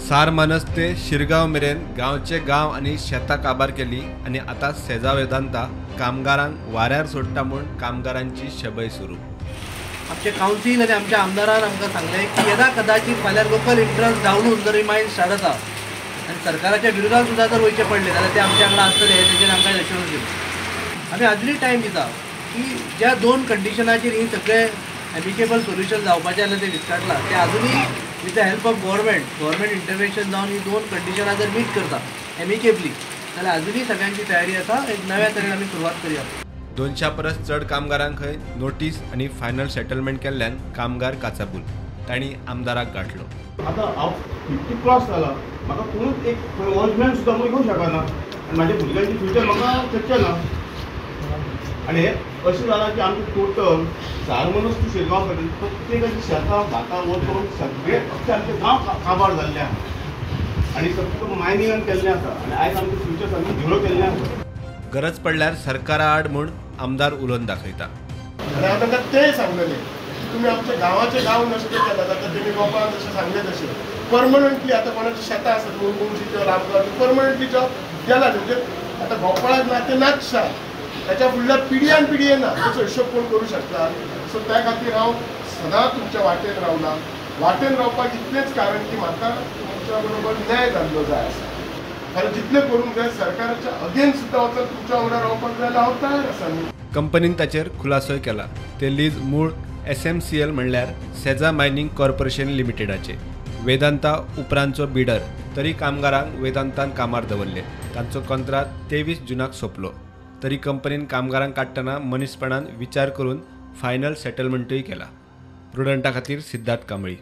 सारमानस ते शिरगांव मेरेन गांवचे गांव आनी शेतां काबार केली आनी आतां सेजा वेदांता कामगारांक वाऱ्यार सोडटा म्हूण कामगारांची शबय सुरू. आमचे कावन्सील आनी आमच्या आमदारान आमकां सांगलें की येदा कदाचित फाल्यां लोकल इंट्रस्ट धांवून जर मायन स्टार्ट जाता आनी सरकाराच्या विरोधात सुद्दां जर वयचें पडलें जाल्यार ते आमच्या वांगडा आसतले हें तेजेर आमकां एश्योरन्स दिलें. आमी आजुनूय टायम दिता की ज्या दोन कंडिशनाचेर ही सगळे एमिकेबल सोल्युशन जावपाचें जाल्यार तें विस्काटलां तें आजुनूय with the help of government intervention जावन ही दोन कंडिशनां जर मीट करता एमिकेबली जाल्यार आजुनूय सगळ्यांची तयारी आसा एक नव्या तरेन आमी सुरवात करया. 200 परस चड कामगारांक खंय नोटीस आनी फायनल सेटलमेंट केल्ल्यान कामगार काचाबूल. तांणी आमदाराक गांठलो. आतां हांव 50 क्रॉस जाला, म्हाका कोणूच एक वॉचमॅन सुद्दां म्हूण घेवंक शकना आनी म्हाज्या भुरग्यांची फ्युचर म्हाका शक्य ना. आनी हें अशें जालां की आमचें टोटल सारमनस टू शिरगांव कडेन प्रत्येकाची शेतां भातां वचून सगळे अख्खे आमचे गांव काबार जाल्ले आसा आनी सगळें मायनिंगान केल्लें आसा आनी आयज आमचें फ्युचर सामकें झिरो केल्लें आसा. गरज पडल्यार सरकारा आड म्हूण आमदार उलोवन दाखयता. आनी हांव तांकां तेंय सांगलेलें की तुमी आमच्या गांवाचे गांव नश्ट केल्यात. आतां तेमी गोपाळान जशें सांगलें तशें परमनंटली आतां कोणाची शेतां आसात मुंगशी किंवा रामगांव परमनंटली जॉब गेला, म्हणजे आतां गोपाळाक ना तें नाच ताच्या फुडल्या पिढयान पिढी येना ताचो हिशोब कोण करूं शकता. सो त्या खातीर हांव सदां तुमच्या वाटेन रावला. वाटेन रावपाक इतलेंच कारण की म्हाका तुमच्या बरोबर न्याय जाल्लो जाय आसा. कारण जितलें करूंक जाय सरकाराच्या अगेन्स्ट सुद्दां वचून तुमच्या वांगडा रावपाक जाय हांव तयार आसा. कंपनीन ताचेर खुलासोय केला. ते लीज मूळ SMCL म्हणल्यार सेजा मायनिंग कॉर्पोरेशन लिमिटेडाचे. वेदांता उपरांतचो बिडर तरी कामगारांक वेदांतान कामार दवरले. तांचो कंत्राट 23 जूनाक सोंपलो तरी कंपनीन कामगारांक काडटना मनीसपणान विचार करून फायनल सेटलमेंटूय केला. प्रुडंटा खातीर सिद्धार्थ कांबळी.